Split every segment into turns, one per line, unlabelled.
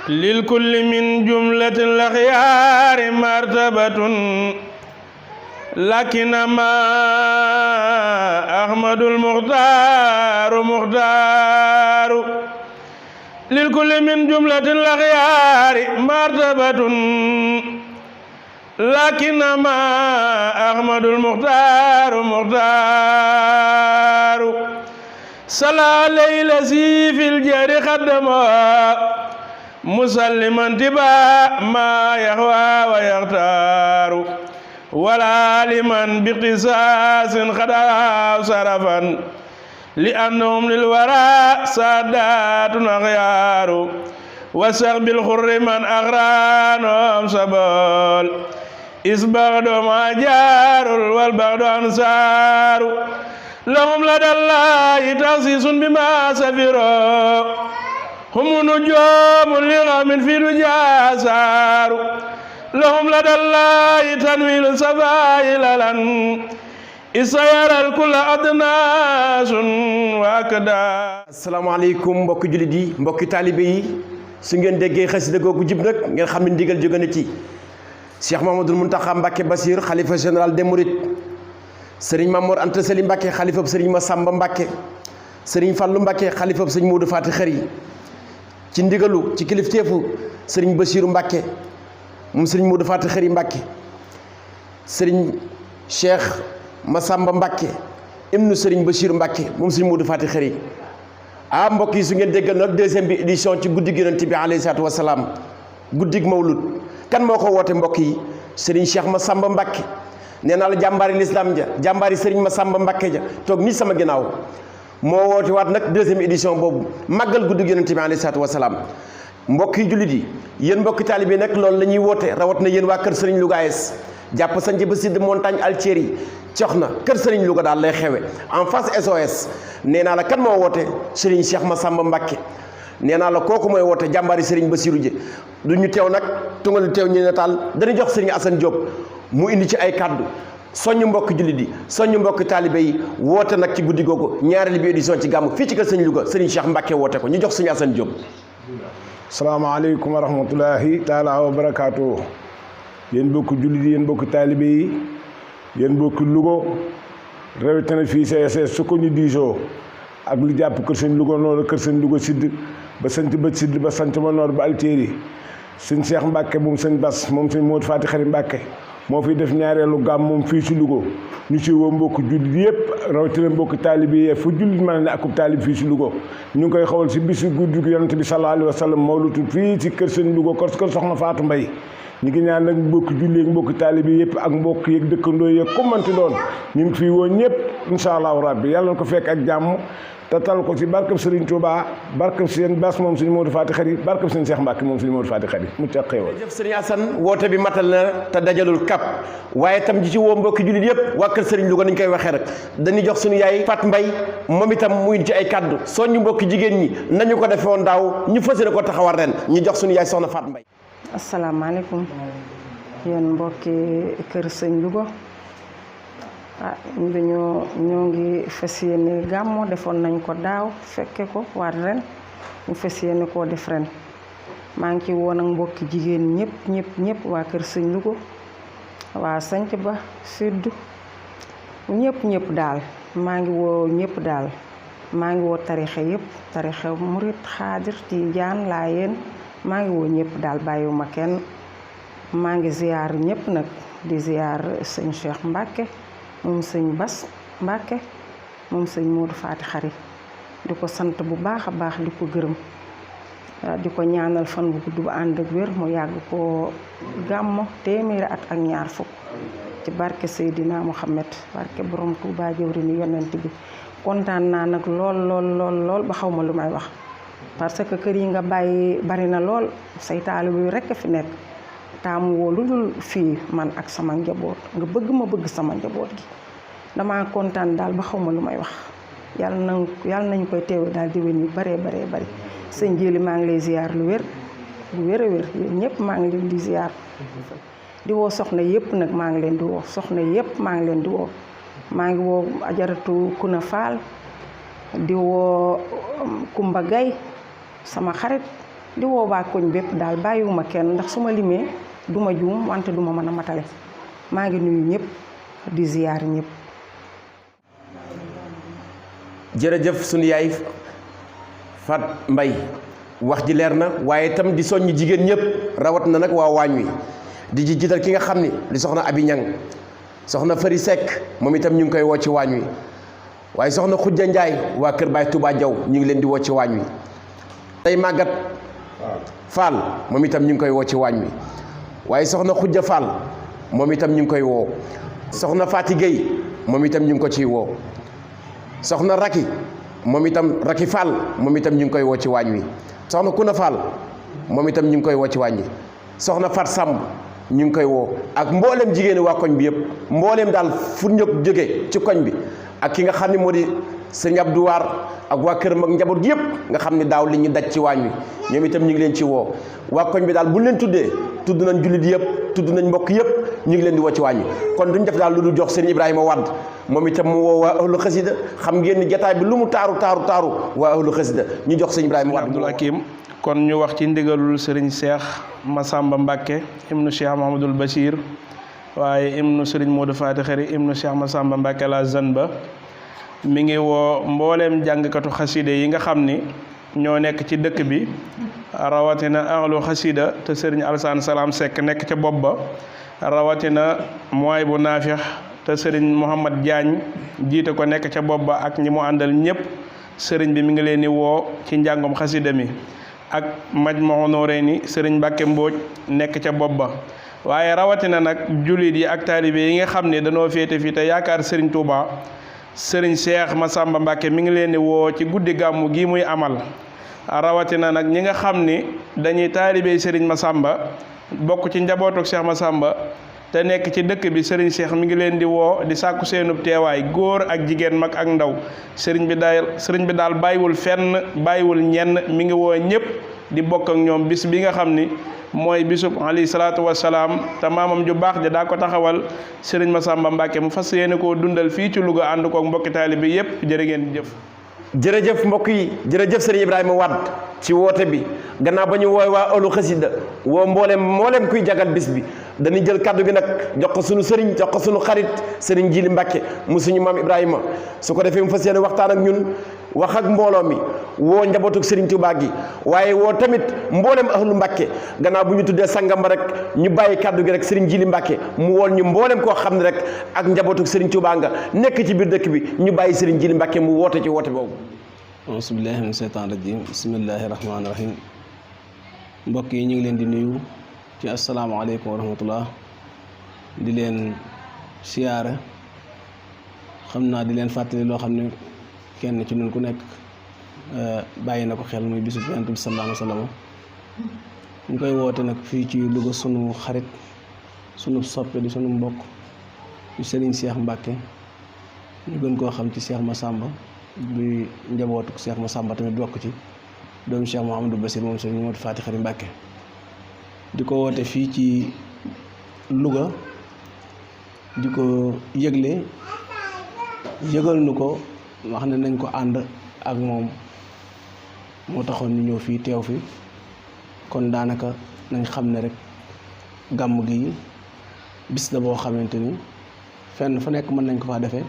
للكل من جملة الأخيار مرتبة لكنما أحمد المختار مختار للكل من جملة الأخيار مرتبة لكنما أحمد المختار مختار صلى عليه الذي في الجار خدما مسلما تبا ما يهوى ويختار ولا لمن باقتصاص خدا صرفا لأنهم للوراء سادات أخيار وسغب الخر من أغرانهم سبل إذ بغدهم أجار والبغد أنصار لهم لدى الله تخصيص بما سفروا هم نجوم لغم في رجا سار لهم لدى الله تنويل سفائل لن إسير الكل أدناس وأكدا. السلام عليكم mbokk jullit yi mbokk taalibe yi su ngeen déggee xasida googu jib nag ngeen xam ne ndigal jóge na ci Cheikh Mamadou Mountakha Mbacké Bassir xalifa général des Mourides Serigne Mamour Anta Sali Mbacké xalifab Serigne Massamba Mbacké Serigne Fallou Mbacké xalifab Serigne Modou Fati Khari ci ndigalu ci kilifteefu Serigne Bassirou Mbacké moom Serigne Modou Fati Khari Mbacké Serigne Cheikh Massamba Mbacké ibnu Serigne Bassirou Mbacké moom Serigne Modou Fati Khari ah mbokk yi su ngeen déggal nag deuxième bi édition ci guddi gi Yonent bi alayhi salaatu wa salaam guddig mawlud kan moo ko woote mbokk yi Serigne Cheikh Massamba Mbacké nee naa la jàmbaari l'islam ja jàmbaari Serigne Massamba Mbacké ja toog nii sama ginnaaw moo woote waat nag deuxième édition boobu màggal guddig Yonent bi alayhi salaatu wa salaam mbokk yi jullit yi yéen mbokki taalibe nag loolu la ñuy woote rawat na yéen waa kër Serigne Louga es jàpp sanc ba sidd montagne Altieri cox na kër Serigne Louga daal lay xewe en face SOS nee naa la kan moo woote Serigne Cheikh Massamba Mbacké nee naa la kooku mooy woote jàmbaari Serigne Bassirou ji du ñu teew nag tungal teew ñu nataal dañu jox Serigne Assane Diop mu indi ci ay kàddu soññu mbokk jullit yi soññu mbokk taalibe yi woote nag ci guddi googu ñaareelu bi édition ci gàmmu fii ci kër Serigne Louga Serigne Cheikh Mbacké woote ko ñu jox Serigne Assane Diop.
salaamaaleykum wa rahmatulahi taala wa barakaatu yéen bokk jullit yi yéen bokk taalibe yi yéen bokk Louga rawatina fii CSS su ko ñu diisoo ak lu jàpp kër sëñ Louga noonu kër sëñ Louga sidd ba sant ba sidd ba sant ma noor ba Altieri sëñ Cheikh Mbacké moom sëñ Bass moom sëñ Modou Fati Khari Mbacké moo fiy def ñaareelu gàmm moom fii si Louga ñu ci woo mbokk jullit yëpp rawatina mbokk taalibe yi fu jullit mën ne akub taalib fii si Louga ñu ngi koy xawal si bisu guddi gi Yonent bi sallallahu alayhi wa sallam mawlutu fii ci kër sëñ Louga kor soxna Fatou Mbaye ñu ngi ñaan nag mbokk julli ak mbokk taalibe yëpp ak mbokk yeeg dëkkandoo yeeg ku manti doon ñu ngi fii woo ñëpp incha allahu rabbi yàlla na ko fekk ak jàmm te tal ko ci barkab Serigne Touba barkab seen Bass moom Serigne Modou Fati Khari barkab seen Cheikh Mbacké moom Serigne Modou Fati Khari mu ca xéewal.
jërëjëf Serigne Assane woote bi matal na te dajalul kap waaye tam ji ci woo mbokki jullit yëpp waa kër Serigne Louga nañ koy waxee rek dañuy jox suñu yaay Fat Mbaye moom itam muy ci ay kaddu soññu mbokki jigéen ñi nañu ko defee woon daaw ñu fas yéene ko taxawal ren ñu jox suñu yaay soxna Fat Mbaye.
asalaamaaleykum yéen mbokki kër Sëñ Louga ñoo ngi fas yéene gàmmo defoon nañ ko daaw fekke ko waat ren ñu fas yéene koo def ren maa ngi ci woon ak mbokki jigéen ñëpp waa kër Sëñ Louga waa sanc ba sud ñëpp daal maa ngi woo ñëpp daal maa ngi woo tarixa yëpp tarixa murit xaadir tijaan laayeen maa ngi woo ñëpp daal bàyyiwuma kenn maa ngi ziyaar ñëpp nag di ziyaar sëñ Cheikh Mbacké moom sëñ Bass Mbacké moom sëñ Modou Fati Khari di ko sant bu baax a baax di ko gërëm di ko ñaanal fan bu gudd bu ànd ak wér mu yàgg ko gàmmo téeméeri at ak ñaar fukk ci barke Seydina Muhammad barke borom Touba jëwriñu yonent bi kontaan naa nag lool ba xaw ma lu may wax parce que kër yi nga bàyyi bari na lool say taalibe yu rekk fi nekk taamu woo lu dul fii man ak sama njaboot nga bëgg ma bëgg sama njaboot gi dama kontaan daal ba xaw ma lu may wax yàlla nañ koy teewe daal déwén yu bari sëñ Jili maa ngi lay ziyaar lu wér a wér yéen ñëpp maa ngi leen di ziyaar di woo soxna yëpp nag maa ngi leen di woo soxna yëpp maa ngi leen di woo maa ngi woo ajaratu Kuna Faal di woo Kumba Gay sama xarit di woo waa koñ bépp daal bàyyiwuma kenn ndax su ma limee du ma juum wante du ma mën a matale maa ngi nuyu ñëpp di ziyaar ñëpp.
jërëjëf sunu yaay Fat Mbay wax ji leer na waaye itam di soññ jigéen ñëpp rawat na nag waa waañ wi di ci jiital ki nga xam ni di soxna Abi Ñang soxna Fari Seck moom itam ñu ngi koy woo ci waañ wi waaye soxna Xujja Njaay waa kër Baay Touba Jaw ñu ngi leen di woo ci waañ wi tey màggat Fall moom itam ñu ngi koy woo ci waañ wi waaye soxna Xujja Fall moom itam ñu ngi koy woo soxna Faati Gueye moom itam ñu ngi ko ciy woo soxna Raki moom itam Raki Fall moom itam ñu ngi koy woo ci waañ wi soxna Kuna Fall moom itam ñu ngi koy woo ci waañ wi soxna Fat Samb ñu ngi koy woo ak mboolem jigéeni waa koñ bi yëpp mboolem daal fu ñëpp jóge ci koñ bi ak ki nga xam ne moo di sëñ Abdou Waar ak waa këram ak njaboot yëpp nga xam ne daaw li ñu daj ci waañ wi ñoom itam ñu ngi leen ci woo waa koñ bi daal bu ñu leen tuddee tudd nañ jullit yëpp tudd nañ mbokk yëpp ñu ngi leen di woo ci waañ wi kon duñ def daal lu dul jox sëñ Ibrahima Wade moom itam mu woo waa ahlu xasida xam ngeen ni jataay bi lu mu taaru waa ahlu xasida ñu jox sëñ Ibrahima Wade.
Abdoul Hakim kon ñu wax ci ndigalul sëriñ Cheikh Massamba Mbacke ibnu Cheikh Mahamadul Bachir waaye ibnu sëriñ Modou Fati Xari ibnu Cheikh Massamba Mbacke la Zanba mi ngi woo mbooleem jàngkatu xasida yi nga xam ni ñoo nekk ci dëkk bi rawatina ahlu xasida te sëriñ Alsaan Salaam Seck nekk ca bopp ba rawatina mooy bu naafix te sëriñ Mouhamad Diagne jiite ko nekk ca bopp ba ak ñi mu àndal ñëpp sëriñ bi mi ngi leen di woo ci njàngum xasida mi ak Majmahun Nurayni sëriñ Mbàkke Mbóoj nekk ca bopp ba waaye rawatina nag jullit yi ak taalibe yi nga xam ne dañoo féete fii te yaakaar sëriñ Touba sëriñ Cheikh Massamba Mbacke mi ngi leen di woo ci guddi gàmmu gi muy amal rawatina nag ñi nga xam ni dañuy taalibe sëriñ Massamba bokk ci njabootuk Cheikh Massamba te nekk ci dëkk bi sëriñ Cheikh mi ngi leen di woo di sàkku seenub teewaay góor ak jigéen mag ak ndaw sëriñ bi daal bàyyiwul fenn bàyyiwul ñenn mi ngi woo ñëpp di bokk ak ñoom bis bi nga xam ni mooy bisub alayhi salaatu wasalaam te maamam ju baax ja daa ko taxawal sëriñ Massamba Mbacke mu fas yéene koo dundal fii ci Louga ànd koog mbokki taalibe bi yëpp jërë ngeen jëf.
jërëjëf mbokk yi jërëjëf sëriñ Ibrahima Wade ci woote bi gannaaw ba ñu wooy waa ahlu xasida woo mbooleem kuy jagal bis bi dañuy jël kaddu gi nag jox ko sunu sëriñ jox ko sunu xarit sëriñ Jili Mbacke mu suñu maam Ibrahima su ko defee mu fas yéene waxtaan ak ñun wax ak mbooloo mi woo njabootuk sëriñ Touba gi waaye woo tamit mboolem ahlu Mbacke gannaaw bu ñu tuddee sangam ba rek ñu bàyyi kaddu gi rek sëriñ Jili Mbacke mu woon ñu mboolem koo xam ne rek ak njabootuk sëriñ Touba nga nekk ci biir dëkk bi ñu bàyyi sëriñ Jili Mbacke mu woote ci woote boobu.
auzu billaahi mina sheytaani rajiim bismillaahi rahmaani rahiim mbokk yi ñu ngi leen di nuyu ci asalaamaaleykum wa rahmatullah di leen siyaara xam naa di leen fàttali loo xam ne kenn ci ñun ku nekk bàyyi na ko xel muy bisu Yonent bi sallallaahu alayhi wa sallam ñu koy woote nag fii ci Louga sunu xarit sunu soppe di sunu mbokk di Serigne Cheikh Mbacke ñu gën koo xam ci Cheikh Massamba di njabootu Cheikh Massamba tamit bokk ci doomu Cheikh Mouhamadou Bassir moom Serigne Modou Fati Xari Mbacke di ko woote fii ci Louga di ko yëgle yëgal nu ko wax ne nañ ko ànd ak moom moo taxoon ñu ñëw fii teew fi kon daanaka nañ xam ne rek gàmm gi bis la boo xamante ni fenn fa nekk mën nañ ko faa defee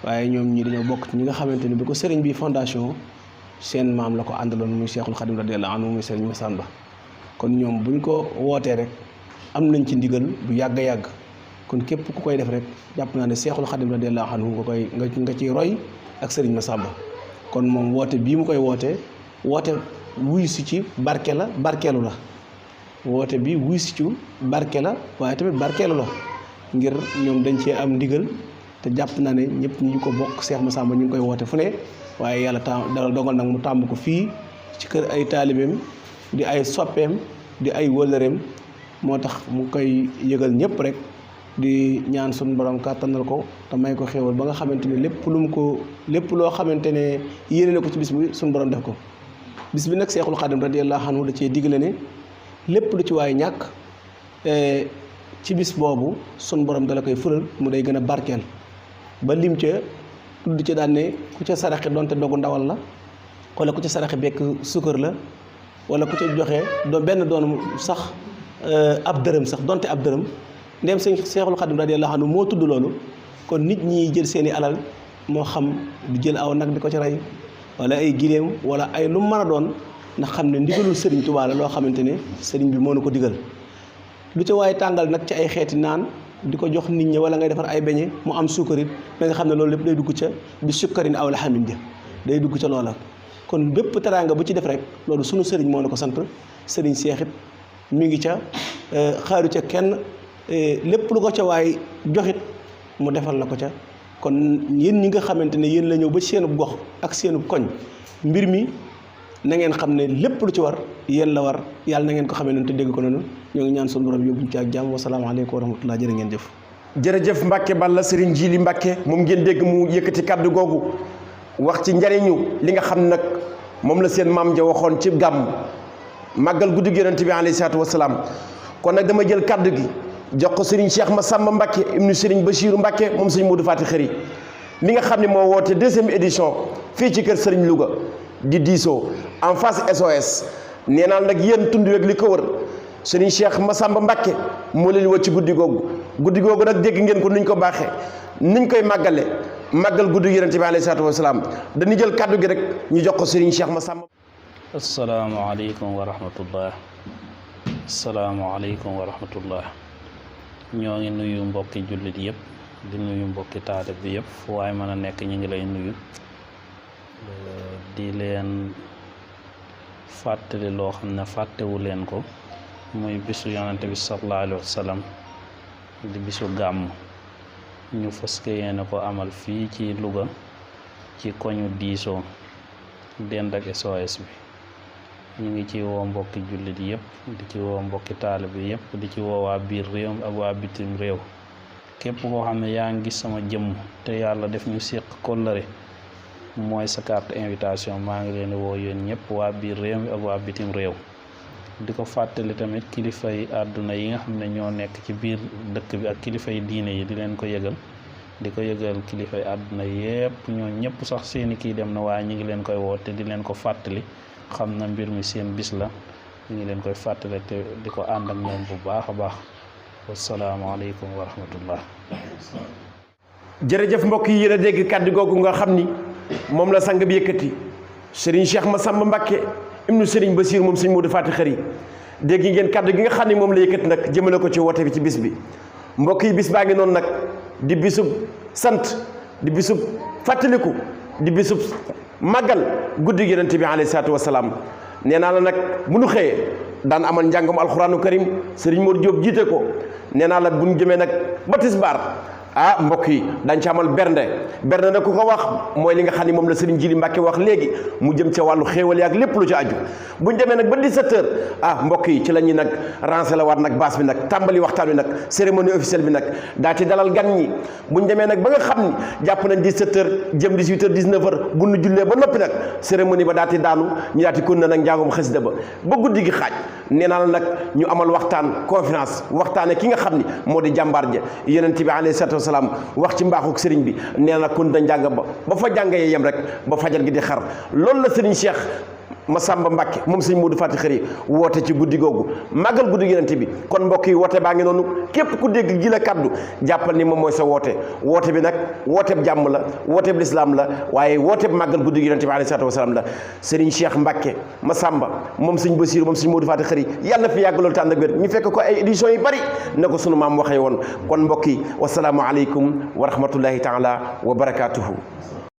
waaye ñoom ñi dañoo bokk ci ñi nga xamante ni bi ko sëriñ bi fondation seen maam la ko àndaloon muy Cheikhul Khadim radiyallahu anhu muy sëriñ Massamba kon ñoom buñ ko wootee rek am nañ ci ndigal bu yàgg a yàgg kon képp ku koy def rek jàpp naa ne Cheikhul Khadim radiyallahu anhu nga ciy roy ak sëriñ Massamba kon moom woote bii mu koy woote wuy si ci barke la barkeelu la woote bi wuy si ci barke la waaye tamit barkeelu la ngir ñoom dañ cee am ndigal te jàpp naa ne ñëpp ñu ko bokk Cheikh Massamba ñu ngi koy woote fu ne waaye yàlla dala dogal nag mu tàmb ko fii ci kër ay taalibeem di ay soppeem di ay wëllëreem moo tax mu koy yëgal ñëpp rek di ñaan suñu borom kàttanal ko te may ko xéewal ba nga xamante ne lépp loo xamante ne yéene na ko ci bis bi suñu borom def ko bis bi nag Seexul Xadim radiyallahu anhu da cee digle ne lépp lu ci waay ñàkk ci bis boobu suñu borom dala koy fural mu day gën a barkeel ba lim ca tudd ca daan ne ku ca saraxe donte dogu ndawal la wala ku ca saraxe bekk sukkër la wala ku ca joxe benn doon sax ab dërëm sax donte ab dërëm ndem sëñ Seexul Xadim radiyallahu anhu moo tudd loolu kon nit ñi jël seeni alal moo xam du jël aw nag di ko ci rey wala ay giléem wala ay lu mën a doon ndax xam ne ndigalul sëriñ Tuubaa la loo xamante ne sëriñ bi moo na ko digal lu ca waaye tàngal nag ci ay xeeti naan di ko jox nit ñi wala ngay defar ay beñe mu am suukarit da nga xam ne loolu lépp day dugg ca bi sukkarin aw laxamin ja day dugg ca loola kon bépp teraanga bu ci def rek loolu sunu sëriñ moo na ko sant sëriñ Seexit mi ngi ca xaaru ca kenn lépp lu ko ca waay joxit mu defal la ko ca kon yéen ñi nga xamante ne yéen la ñëw ba seenub gox ak seenub koñ mbir mi na ngeen xam ne lépp lu ci war yéen la war yàlla na ngeen ko xamee noonu te dégg ko noonu ñoo ngi ñaan sunu borom yóbbuñ ci ak jàmm wasalaamaaleykum wa rahmatullah jërë ngeen jëf.
jërëjëf Mbacke Balla Serigne Djily Mbacke moom ngeen dégg mu yëkkati kaddu googu wax ci njariñu li nga xam nag moom la seen maam ja waxoon ci gàmm màggal guddi Yonent bi alayhi salaatu wasalaam kon nag dama jël kaddu gi jox ko Serigne Cheikh Massamba Mbacke ibnu Serigne Bachirou Mbacke moom Serigne Modou Fati Xëri mi nga xam ne moo woote 2e édition fii ci kër Serigne Louga di diisoo en face SOS nee naa nag yéen tund weeg li ko wër Serigne Cheikh Massamba Mbacke moo leen woo ci guddi googu nag dégg ngeen ko nuñ ko baaxee niñ koy màggale màggal guddi Yonent bi alayhi salaatu wasalaam dañuy jël kaddu gi rek ñu jox ko Serigne Cheikh Massamba.
asalaamaaleykum wa rahmatullah asalaamaaleykum wa rahmatullah ñoo ngi nuyu mbokki jullit yëpp di nuyu mbokki taalib bi yëpp fu waaye mën a nekk ñu ngi lay nuyu di leen fàttali loo xam ne fàttewu leen ko muy bisu yonante bi sallallahu alayhi wa sallam di bisu gàmm ñu fas yéene ko amal fii ci Louga ci koñu diisoo dend ak SOS bi ñu ngi ci woo mbokki jullit yëpp di ci woo mbokki taalib bi yëpp di ci woo waa biir réew ak waa bitim réew képp koo xam ne yaa ngi gis sama jëmm te yàlla def ñu séq kóllëre mooy sa carte invitation maa ngi leen di woo yéen ñëpp waa biir réew mi ak waa bitim réew di ko fàttali tamit kilifa yi àdduna yi nga xam ne ñoo nekk ci biir dëkk bi ak kilifa yi diine yi di leen ko yëgal di ko yëgal kilifa yi àdduna yëpp ñoo ñëpp sax seeni kii dem na waaye ñu ngi leen koy woo te di leen ko fàttali xam na mbir mi seen bis la ñu ngi leen koy fàttali te di ko ànd ak ñoom bu baax a baax wasalaamaaleykum wa rahmatullah.
jërëjëf mbokk yi yéen a dégg kàddu googu nga xam ni moom la sang bi yëkkati Serigne Cheikh Massamba Mbacke ibnu Serigne Bassir moom Serigne Modou Fati Xëri dégg ngeen kàddu gi nga xam ni moom la yëkkati nag jëmale ko ci woote bi ci bis bi mbokk yi bis baa ngi noonu nag di bisub sant di bisub fàttaliku di bisub màggal guddi Yonent bi alayhi salaatu wasalaam nee naa la nag bu nu xëyee daan amal njàngam alxuraanu karim Serigne Mor Diop jiite ko nee naa la bu ñu jëmee nag ba tisbaar ah mbokk yi dañ ci amal bernde nag ku ko wax mooy li nga xam ni moom la Serigne Djily Mbacke wax léegi mu jëm ca wàllu xéewal ak lépp lu ci aju bu ñu demee nag ba 17h ah mbokk yi ci la ñuy nag rancé la waat nag baas bi nag tàmbali waxtaan wi nag cérémonie officielle bi nag daa ci dalal gan ñi bu ñu demee nag ba nga xam ni jàpp nañ 17h jëm 18h 19h bu nu jullee ba noppi nag cérémonie ba daa ci daanu ñu daa ci kon na nag njàngum xasida ba guddi gi xaaj nee naa la nag ñu amal waxtaan conférence waxtaane ki nga xam ni moo di jàmbaar ja Yonent bi alayhi salaatu salaam wax ci mbaaxuk sëriñ bi nee na kon da njàng ba fa jàngee yem rek ba fajar gi di xar loolu la sëriñ Cheikh Massamba Mbacke moom sëriñ Modou Fati Xëri woote ci guddi googu màggal guddi Yonent bi kon mbokk yi woote baa ngi noonu képp ku dégg gi la kaddu jàppal ni moom mooy sa woote bi nag wooteeb jàmm la wooteeb lislaam la waaye wooteeb màggal guddi Yonent bi alayhi salaatu wasalaam la sëriñ Cheikh Mbacke Massamba moom sëriñ Bassirou moom sëriñ Modou Fati Xëri yàlla na fi yàgg loolu tànn ak wér ñu fekk ko ay éditions yu bari na ko sunu maam waxee woon kon mbokk yi wasalaamu aleykum wa rahmatullahi taala wa barakaatuhu